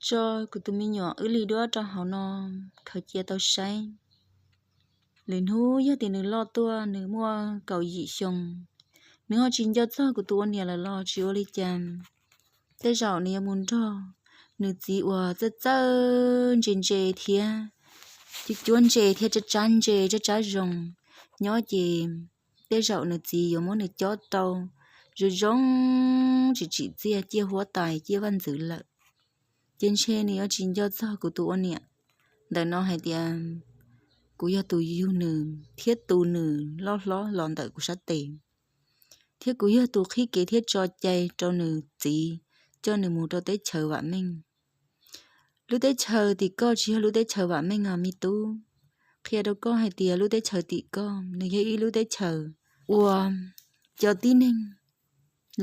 Tso kuv tus me nyuam wb li duab rau hauv no, khaws cia tau saib. Lwm hnub yog tias nws loj tuaj nws muaj kaum yim xyoo, nws ho tsis nco txog kuv tus ua niam lawm los tsis ua li cas. Tej zaum nws yuav mus nrog nws txiv uas txawj txawj ntse ntse thiab cuab cuab ntse thiab tsab tsab ntse tsab tsab zoo nyob ces tej zaum nws txiv yuav muab nws cob rau zoo zoo tsis tsim txiaj ciaj huab tais ciaj vaj ntxwv lawm. Ces ntshe nws yuav tsis nco txog kuv tus ua niam ntawm no hais tias kuv yog tus yug nws thiab tu nws loj hlob los ntawm kuv sab tes, thiab kuv yog tus qhib kev thiab tso cai rau nws txiv coj nws mus rau teb chaws vam meej. Lub teb chaws tim koj tsis yog lub teb chaws vam meej os me tub. Qhia rau koj hais tias lub teb chaws tim koj nws yog ib lub teb chaws uas cov tib neeg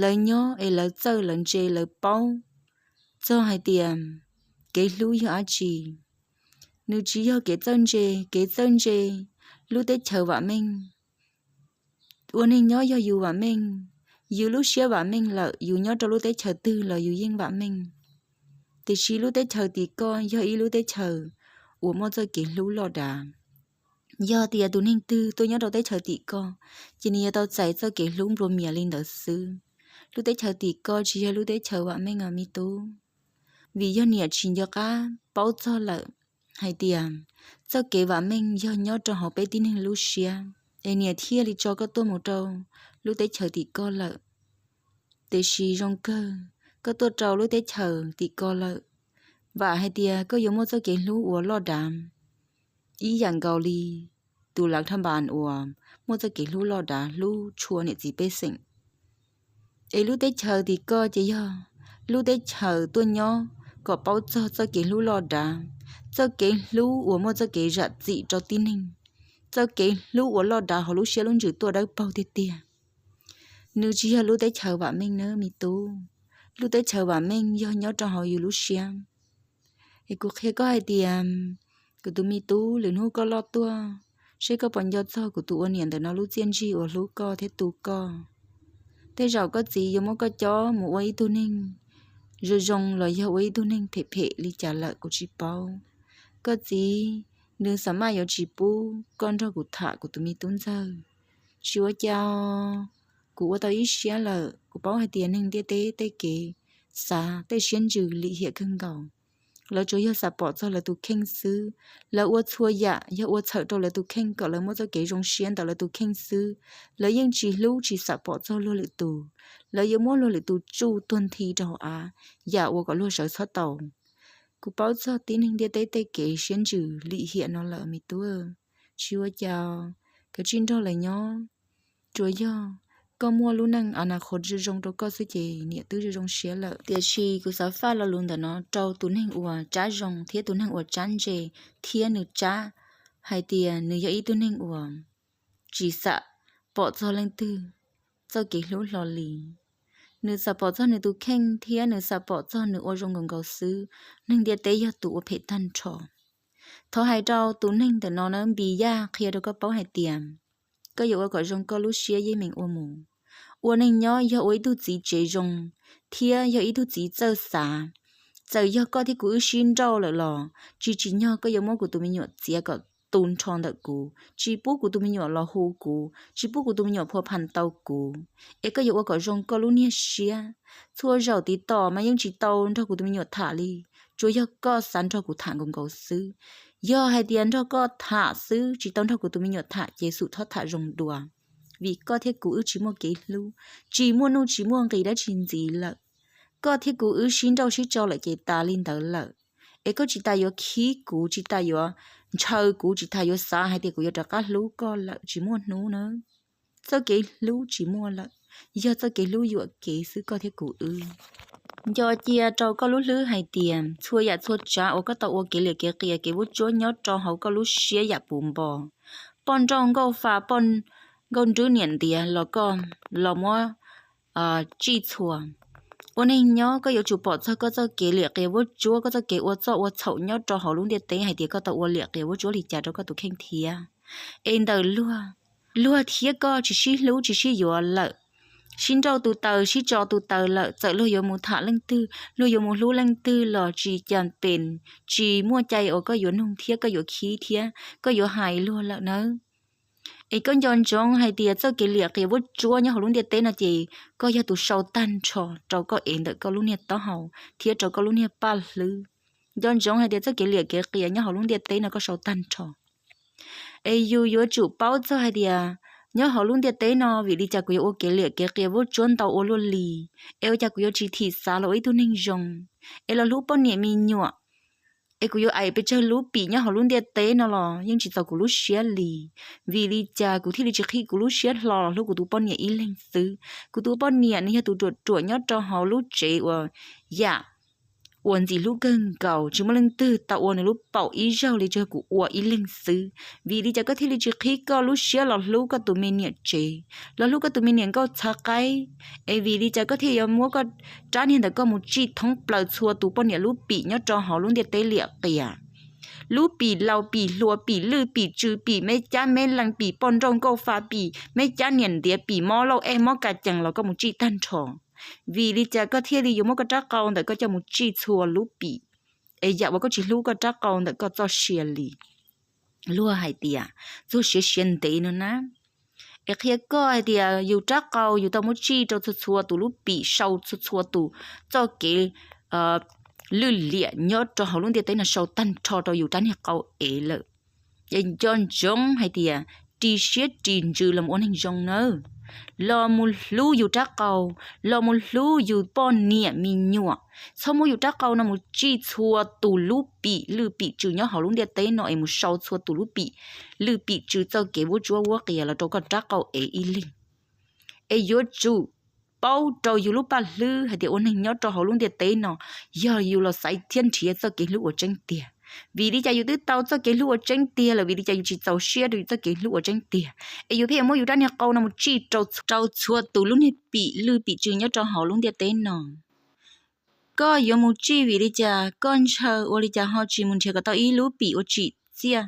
lawv nyob es lawv txawj lawv ntse lawv paub txog hais tias kev hlub yog dab tsi. Nws tsis yog kev txawj ntse, kev txawj ntse, lub teb chaws vam meej, ua neeg nyob yog yus vam meej, yus lub siab vam meej lawm yus nyob rau lub teb chaws twg los yus yeej vam meej. Tiam sis lub teb chaws tim koj yog ib lub teb chaws uas muaj txoj kev hlub loj dav. Yog tias tus neeg twg tuaj nyob rau teb chaws tim koj, ces nws yuav tau txais txoj kev hlub nplua mias li ntawd xwb. Lub teb chaws tim koj tsis yog lub teb chaws vam meej os me tub. Vim yog niam tsis nco qab paub txog lawm hais tias txoj kev vam meej yog nyob rau hauv peb tib neeg lub siab, es niam thiaj li tso koj tuaj mus rau lub teb chaws tim koj lawm. Tiam sis zoo kawg, koj tuaj rau lub teb chaws tim koj lawm, vam hais tias koj yuav muaj txoj kev hlub uas loj dav ib yam nkaus li tus lav thaj npas uas muaj txoj kev hlub loj dav hlub tshua niam txiv pej xeem. Es lub teb chaws tim koj ces yog lub teb chaws tuaj nyob kom paub txog txoj kev hlub loj dav, txoj kev hlub uas muaj txoj kev zam txim rau tib neeg, txoj kev hlub uas loj dav hauv lub siab lub ntsws tuaj dawb paug tiag tiag. Nws tsis yog lub teb chaws vam meej nawb me tub. Lub teb chaws vam meej yog nyob rau hauv yus lub siab. Es kuv qhia koj hais tias, kuv tus me tub, lwm hnub koj loj tuaj, seb koj puas nco txog kuv tus ua niam ntawm no lub txiaj ntsig uas hlub koj thiab tu koj. Tej zaum koj txiv yuav muab koj cob mus ua ib tug neeg zoo zoo los yog ua ib tug neeg phem phem li cas lawm kuv tsis paub. Koj txiv, nws xav maj yuav tsis pub koj nrog kuv tham kuv tus me tub ntxawg. Tsis ua cas, kuv ua tau ib siab lawm, kuv paub hais tias neeg ntiaj teb tej kev xav tej siab ntsws lim hiam kawg nkaus. Lawv tsuas yog xav pom txog lawv tus kheej xwb. Lawv ua txhua yam yog ua txhawm rau lawv tus kheej kom lawv muaj txoj kev zoo siab ntawm lawv tus kheej xwb. Lawv yeej tsis hlub tsis xam pom txog luag lwm tus. Lawv yuav muab luag lwm tus tsuj tuag nthi rau hauv av, yam uas kom luag sawv txhob tau. Kuv paub txog tib neeg ntiaj teb tej kev siab ntsws lim hiam no lawm me tub. Tsis ua cas, koj tsij nrog lawv nyob. Tsuas yog koj muaj lub neej a na qhov zoo zoo rau koj xwb ces niam twb zoo zoo siab lawm. Tiam sis kuv xav faj lo lus ntawm no rau tus neeg uas tsab zoo thiab tus neeg uas tsab ntse thiab nws tsab hais tias nws yog ib tug neeg uas tsis xam pom txog leej twg txoj kev hlub hlo li. Nws xam pom txog nws tus kheej thiab nws xam pom txog nws ua zoo nkaus nkaus xwb. Neeg ntiaj teb yog tus ua phem tag nrho. Thov hais rau tus neeg ntawm no na, Npis Yaj qhia rau koj paub hais tias koj yuav ua kom zoo koj lub siab yeej meem ua mus. Ua neej nyob yog ua ib tug txiv tsev zoo thiab yog ib tug txiv txawj xav. Txawm yog koj thiab kuv wb sib nrauj lawm los tsis tsim nyog koj yuav muab kuv tus me nyuam txiav kom tu nrho ntawm kuv, tsis pub kuv tus me nyuam los hu kuv, tsis pub kuv tus me nyuam phua phas tau kuv. Es koj yuav ua kom zoo koj lub niag siab. Txhua zaum tiv tom mas yeej tsis tau nrog kuv tus me nyuam tham li, tsuas yog koj xav nrog kuv tham nkaus nkaus xwb. Yog hais tias nrog koj tham xwb tsis tau nrog kuv tus me nyuam tham ces xum thob tham zoo dua, vim koj thiab kuv wb tsis muaj kev hlub, tsis muaj nuj tsis muaj nqis dab tsi ntxiv lawm. Koj thiab kuv wb sib nrauj sib tso lawm ces tas li ntawd lawm. Es koj tsis tas yuav khib kuv, tsis tas yuav ntshaw kuv, tsis tas yuav xav hais tias kuv yuav rov qab hlub koj lawm, tsis muaj hnub na. Txoj kev hlub tsis muaj lawm, yog txoj kev hlub yuam kev xwb koj thiab kuv wb. Nco cia rau koj lub hlwb hais tias txhua yam txhua tsav uas koj tau ua kev liam kev qias kev vuab tsuab nyob rau hauv koj lub siab yam puv npo, poj nrauj nkauj fa poj nkauj nrwb niam ntiav los koj los muab tsij txhua. Ua neeg nyob koj yuav tsum pom txog koj txoj kev liam qias vuab tsuab, koj txoj kev ua txoj ua txhaum nyob rau hauv lub ntiaj teb hais tias koj tau ua liam qias vuab tsuab li cas rau koj tus kheej thiab. Es ntawm luag, luag thiab koj tsis sib hlub tsis sib yuav lawm, sib nrauj tus taws sib tso tus taws lawm, txawm luag yuav mus tham leej twg, luag yuav mus hlub leej twg los tsis cam pem, tsis muaj cai uas koj yuav nug thiab koj yuav khib thiab koj yuav hais luag lawm nawb. Es koj nco ntsoov hais tias txoj kev liam qias vuab tsuab nyob hauv lub ntiaj teb no ces koj yog tus sau tag nrho rau koj ev ntawm koj lub niag taub hau thiab rau koj lub niag paj hlwb. Nco ntsoov hais tias txoj kev liam kev qias nyob hauv lub ntiaj teb no koj sau tag nrho. Es yus yuav tsum paub txog hais tias nyob hauv lub ntiaj teb no vim li cas kuv yuav ua kev liam kev qias vuab tsuab ntau ua luaj li, es ua cas kuv yuav tsis thim xav los ua ib tug neeg zoo, es los hlub poj niam me nyuam, es kuv yuav aim pes tsawg lub pim nyob hauv lub ntiaj teb no los yeej tsis txaus kuv lub siab li. Vim li cas kuv thiaj li tsis qhib kuv lub siab hlo los hlub kuv tus poj niam ib leeg xwb? Kuv tus poj niam nws yog tus ruam ruam nyob rau hauv lub tsev uas yam uas ntxim hlub kawg nkaus, tsis muaj leej twg tau ua nws lub paum ib zaug li, tsuas yog kuv ua ib leeg xwb. Vim li cas koj thiaj li tsis qhib koj lub siab los hlub koj tus me niam tsev, los hlub koj tus me niam nkauj txhav qaib? Es vim li cas koj thiaj yuav muab koj rab niag ntawm koj mus tsij thoob plaws txhua tus poj niam lub pim nyob rau hauv lub ntiaj teb liam qias? Lub pim laus, pim hluas, pim lwj, pim tsw, pim me cab me lees, pim poj nrauj nkauj fa, pim me cab niam ntiav, pim mob lauj ej mob ka cees los koj mus tsij tag nrho. Vim li cas koj thiaj li yuav muab koj rab qau ntawm koj coj mus tsij txhua lub pim, es yam uas koj tsis hlub koj rab qau ntawm koj txoj sia li? Luag hais tias txuag siav siav ntev no na. Es qhia koj hais tias yus rab qau yus tau muab tsij rau txhua txhua tus lub pim, sau txhua txhua tus txoj kev lwj liam nyob rau hauv lub ntiaj teb no sau tag nrho rau yus rab niag qau ev lawm. Ces nco ntsoov hais tias ris siab ris ntsws los mus ua neeg zoo nawb. Los mus hlub yus rab qau, los mus hlub yus poj niam me nyuam. Txhob muab yus rab qau no mus tsij txhua tus lub pim lwj pim tsw nyob hauv lub ntiaj teb no es mus sau txhua tus lub pim lwj pim tsw txoj kev vuab tsuab vuab qias los rau koj rab qau ev ib leeg. Es yuav tsum paub rau yus lub paj hlwb hais tias ua neeg nyob rau hauv lub ntiaj teb no, yog yus los xaiv thiab nrhiav txoj kev hlub uas tseeb tiag. Vim li cas yus twb tau txoj kev hlub uas tseeb tiag lawm, vim li cas yus tsis txaus siab rau yus txoj kev hlub uas tseeb tiag, es yus pheej yuav muab yus rab niag qau no mus tsij rau txhua tus lub niag pim lwj pim tsw nyob rau hauv lub ntiaj teb no? Koj yuav mus tsij vim li cas? Koj ntshaw ua li cas ho tsis mus nrhiav kom tau ib lub pim ua tsim txiaj?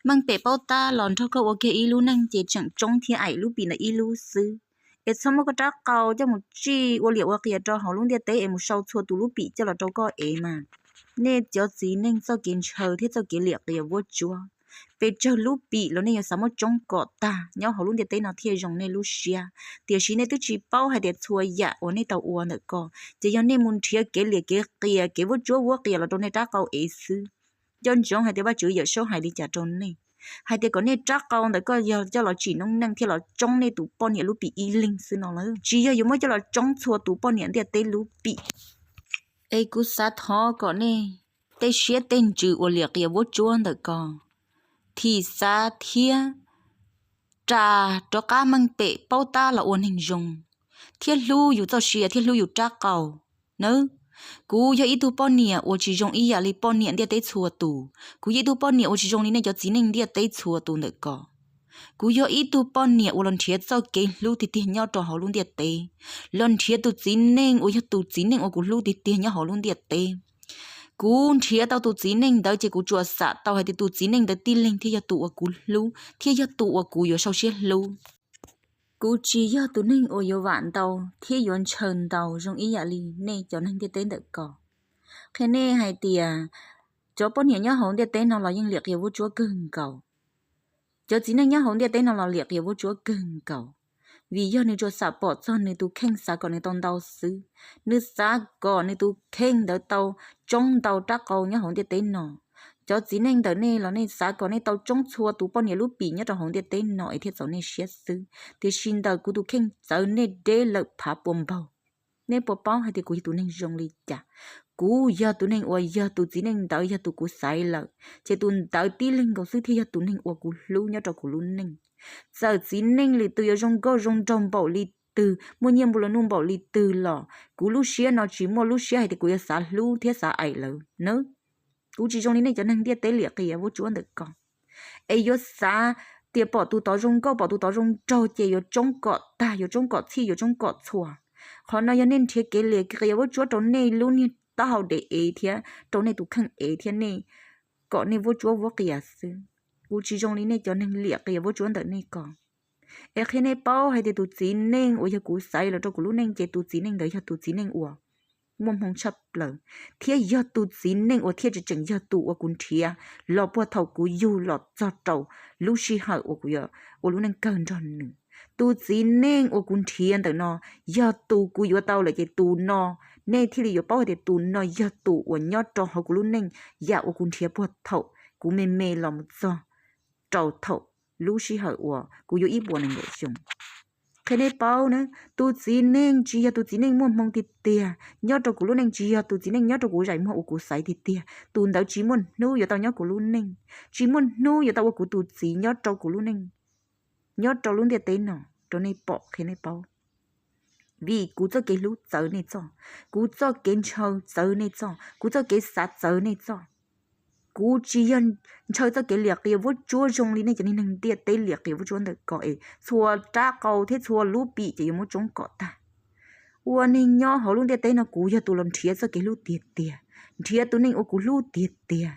Meej pem paub tab los nrog koj ua kiag ib lub neej ces tseem tsoob thiab aim lub pim ntawd ib lub xwb. Es txhob muab koj rab qau coj mus tsij ua liam ua qias rau hauv lub ntiaj teb es mus sau txhua tus lub pim coj los rau koj ev mas. Nej cov txiv neej txoj kev ntshaw thiab txoj kev liam qias vuab tsuab, pes tsawg lub pim los nej yuav xav muab tsoob kom tag nyob hauv lub ntiaj teb no thiaj zoo nej lub siab. Tiam sis nej twb tsis paub hais tias txhua yam uas nej tau ua ntawm ko ces yog nej mus nrhiav kev liam kev qias kev vuab tsuab vuab qias los rau nej rab qau ev xwb. Nco ntsoov hais tias Vajtswv Yawmsaub hais li cas rau nej, hais tias kom nej rab qau ntawm koj yog coj los tsim noob neej thiab los tsoob nej tus poj niam lub pim ib leeg xwb no lawm, tsis yog yuav muab coj los tsoob txhua tus poj niam ntiaj teb lub pim. Es kuv xav thov kom nej tej siab tej ntsws uas liam qias vuab tsuab ntawm ko thim xav thiab ras rov qab meej pem paub tab los ua neeg zoo, thiab hlub yus txoj sia thiab hlub yus rab qau nawb. Kuv yog ib tug poj niam uas tsis zoo ib yam li poj niam ntiaj teb txhua tus, kuv yog ib tug poj niam uas tsis zoo li nej cov txiv neej ntiaj teb txhua tus ntawm ko. Kuv yog ib tug poj niam uas los nrhiav txoj kev hlub tiag tiag nyob rau hauv lub ntiaj teb, los nrhiav tus txiv neej uas yog tus txiv neej uas kuv hlub tiag tiag nyob hauv lub ntiaj teb. Kuv nrhiav tau tus txiv neej ntawd ces kuv tsuas xam tau hais tias tus txiv neej ntawd tib leeg thiaj yog tus uas kuv hlub thiab yog tus uas kuv yuav sau siab hlub. Kuv tsis yog tus neeg uas yuav vam ntau thiab yuav ntshaw ntau zoo ib yam li nej cov neeg ntiaj teb ntawm ko. Qhia nej hais tias cov poj niam nyob hauv ntiaj teb no los yeej liam qias vuab tsuab kawg nkaus. Cov txiv neej nyob hauv ntiaj teb no los liam qias vuab tsuab kawg nkaus, vim yog nws tsuas xam pom txog nws tus kheej xav kom nws tau ntau xwb. Nws xav kom nws tus kheej ntawd tau tsoob ntau rab qau nyob hauv ntiaj teb no. Cov txiv neej ntawm nej los nej xav kom nej tau tsoob txhua tus poj niam lub pim nyob rau hauv ntiaj teb no es thiaj txaus nej siab xwb, tiam sis ntawm kuv tus kheej txawv nej deb lawm phav pua npaug. Nej puas paub hais tias kuv yog tus neeg zoo li cas? Kuv yog tus neeg uas yog tus txiv neej ntawd yog tus kuv xaiv lawm, ces tus ntawd tib leeg nkaus xwb thiaj yog tus neeg uas kuv hlub nyob rau kuv lub neej. Txawm txiv neej lwm tus yuav zoo nkauj zoo nraug npaum li twg, muaj nyiaj nplua nuj npaum li twg los kuv lub siab no tsis muaj lub siab hais tias kuv yuav xav hlub thiab xav aim lawv nawb. Kuv tsis zoo li nej cov neeg ntiaj teb liam qias vuab tsuab ntawm ko, es yuav xav tias pom tus tod zoo nkauj pom tus tod zoo nraug ces yuav tsoob kom tag, yuav tsoob kom txhij, yuav tsoob kom txhua. Qhov no yog nej nrhiav kev liam qias vuab tsuab rau nej lub niag taub hau dev ev thiab rau nej tus kheej ev thiab nej kom nej vuab tsuab vuab qias xwb. Kuv tsis zoo li nej cov neeg liam qias vuab tsuab ntawm nej ko. Es qhia nej paub hais tias tus txiv neej uas yog kuv xaiv los rau kuv lub neej ces tus txiv neej ntawd yog tus txiv neej uas muaj hmoo tshaj plaws, thiab yog tus txiv neej uas thiaj tseem tseem yog tus uas kuv nrhiav los puag thaum kuv yug los txog rau lub sij hawm uas kuv yuav ua lub neej kawg nrog nws. Tus txiv neej uas kuv nrhiav ntawm no yog tus kuv yuav tau lawm ces tus no, nej thiaj li yuav paub hais tias tus no yog tus uas nyob rau hauv kuv lub neej, yam uas kuv nrhiav puag thaum kuv me me los mus txog rau thaum lub sij hawm uas kuv yuav ib puas nees nkaum xyoo. Qhia nej paub na, tus txiv neej tsis yog tus txiv neej muaj hmoo tiag tiag nyob rau kuv lub neej, tsis yog tus txiv neej nyob rau kuv zais muag uas kuv xaiv tiag tiag. Tus ntawd tsis muaj hnub yuav tau nyob kuv lub neej, tsis muaj hnub yuav tau ua kuv tus txiv nyob rau kuv lub neej, nyob rau lub ntiaj teb no rau nej pom, qhia nej paub. Vim kuv txoj kev hlub txawv nej txoj, kuv txoj kev ntshaw txawv nej txoj, kuv txoj kev xav txawv nej txoj. Kuv tsis yog ntshaw txoj kev liam qias vuab tsuab zoo li nej cov niag neeg ntiaj teb liam qias vuab tsuab ntawm ko es txhua rab qau thiab txhua lub pim ces yuav muab tsoob kom tag. Ua neeg nyob hauv lub ntiaj teb no kuv yog tus los nrhiav txoj kev hlub tiag tiag, nrhiav tus neeg uas kuv hlub tiag tiag.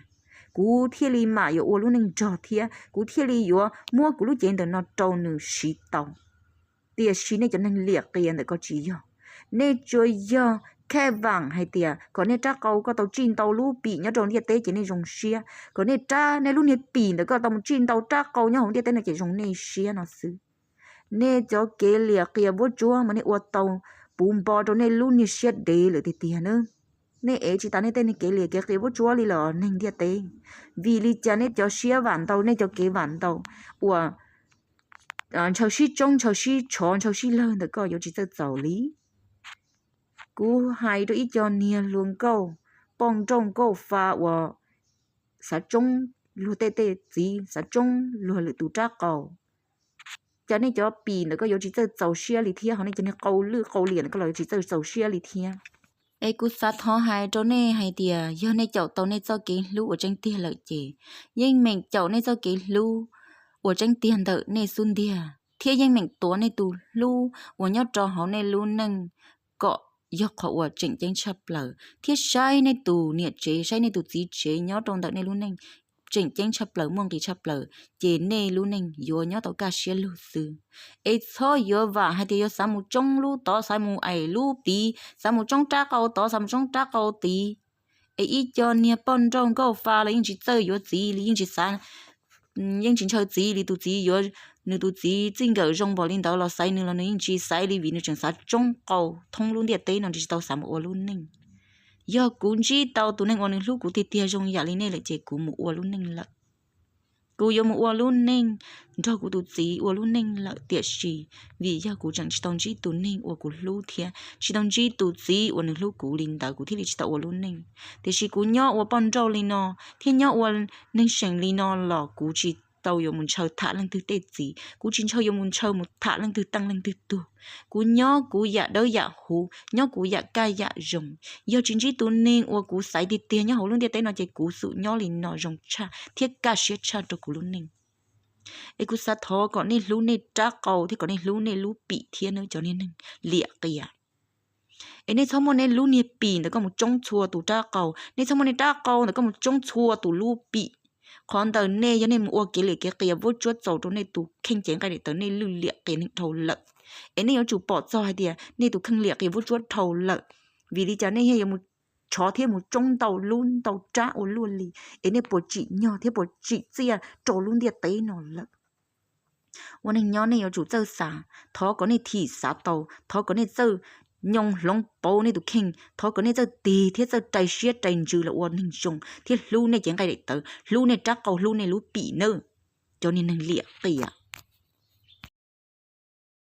Kuv thiaj li mam yuav ua lub neej nrog thiab kuv thiaj li yuav muab kuv lub cev ntawm no rau nws siv tau. Tiam sis nej cov neeg liam qias ntawm ko tsis yog. Nej tsuas yog khaj vam hais tias kom nej rab qau koj tau tsij ntau lub pim nyob rau ntiaj teb ces nej zoo siab, kom nej rab, nej lub niag pim ntawm koj tau mus tsij ntau rab qau nyob hauv ntiaj teb no ces zoo nej siab no xwb. Nej cov kev liam qias vuab tsuab mas nej ua tau puv npo rau nej lub niag siab dev lawm tiag tiag na. Nej ev tsis tas nej tej niag kev liam kev qias vuab tsuab li los neeg ntiaj teb, vim li cas nej cov siab vam ntau, nej cov kev vam ntau uas ntshaw sib tsoob, ntshaw sib tshov, ntshaw sib lawg ntawm koj yuav tsis txawj txaus li. Kuv hais rau ib co niag hluas nkauj, poj nrauj nkauj fa uas xav tsoob luag tej tej txiv, xav tsoob luag lwm tus rab qau. Cas nej cov pim ntawm koj yuav tsis txawj txaus siab li thiab, ho nej cov niag qau lwj qau liam ntawm koj los yuav tsis txawj txaus siab li thiab. Es kuv xav thov hais rau nej hais tias yog nej caum tau nej txoj kev hlub uas tseeb tiag lawm ces yeej meem caum nej txoj kev hlub uas tseeb tiag ntawm nej xub ntiag, thiab yeej meem tuav nej tus hlub uas nyob rau hauv nej lub neej kom yog qhov uas tseem ceeb tshaj plaws, thiab saib nej tus niam tsev, saib nej tus txiv tsev nyob rau ntawm nej lub neej tseem ceeb tshaj plaws, muaj nqis tshaj plaws, ces nej lub neej yuav nyob tau kaj siab lug xwb. Es txhob yuav vam hais tias yuav xav mus tsoob lub tod, xav mus aim lub tid, xav mus tsoob rab qau tod, xav mus tsoob rab qau tid. Es ib co niag poj nrauj nkauj fa los yeej tsis txawj yuav txiv li, yeej tsis xav, yeej tsis ntshaw txiv li. Tus txiv yuav, nws tus txiv txij nkawm zoo npaum li ntawd los xaiv nws los nws yeej tsis xaiv li, vim nws tseem xav tsoob qau thoob lub ntiaj teb no, nws tsis tau xav mus ua lub neej. Yog kuv ntsib tau tus neeg uas nws hlub kuv tiag tiag zoo yam li nej lawm ces kuv mus ua lub neej lawm. Kuv yuav mus ua lub neej nrog kuv tus txiv ua lub neej lawm, tiam sis vim yog kuv tseem tsis tau ntsib tus neeg uas kuv hlub thiab tsis tau ntsib tus txiv uas nws hlub kuv li ntawd, kuv thiaj li tsis tau ua lub neej. Tiam sis kuv nyob ua poj nrauj li no thiab nyob ua neeg seem li no los kuv tsis tau yuav mus ntshaw tham leej twg tej txiv, kuv tsis ntshaw yuav mus ntshaw mus tham leej twg teej leej twg tug. Kuv nyob kuv yam dawb yam huv, nyob kuv yam kaj yam zoo. Yog tsis ntsib tus neeg uas kuv xaiv tiag tiag nyob hauv lub ntiaj teb no ces kuv xum nyob li no zoo tshaj thiab kaj siab tshaj rau kuv lub neej. Es kuv xav thov kom nej hlub nej rab qau thiab kom nej hlub nej lub pim thiab nawb cov niag neeg liam qias. Es nej txhob muab nej lub niag pim ntawm koj mus tsoob txhua tus rab qau, nej txhob muab nej rab qau ntawm koj mus tsoob txhua tus lub pim. Qhov ntawd nej yog nej mus ua kev liam kev qias vuab tsuab txaus rau nej tus kheej cev nqaij daim tawv, nej lwj liam qias neeg dhau lawm. Es nej yuav tsum pom txog hais tias nej tus kheej liam qias vuab tsuab dhau lawm, vim li cas nej yuav mus tshov thiab mus tsoob ntau lub ntau rab ua luaj li? Es nej puas tsim nyog thiab puas tsim txiaj rau lub ntiaj teb no lawm? Ua neeg nyob nej yuav tsum txawj xav, thov kom nej thim xav tau, thov kom nej txawj nyoo hloov pauv nej tus kheej, thov kom nej txawj tig thiab txawj rais siab rais ntsws los ua neeg zoo thiab hlub nej cev nqaij daim tawv, hlub nej rab qau, hlub nej lub pim nawb, cov niag neeg liam qias.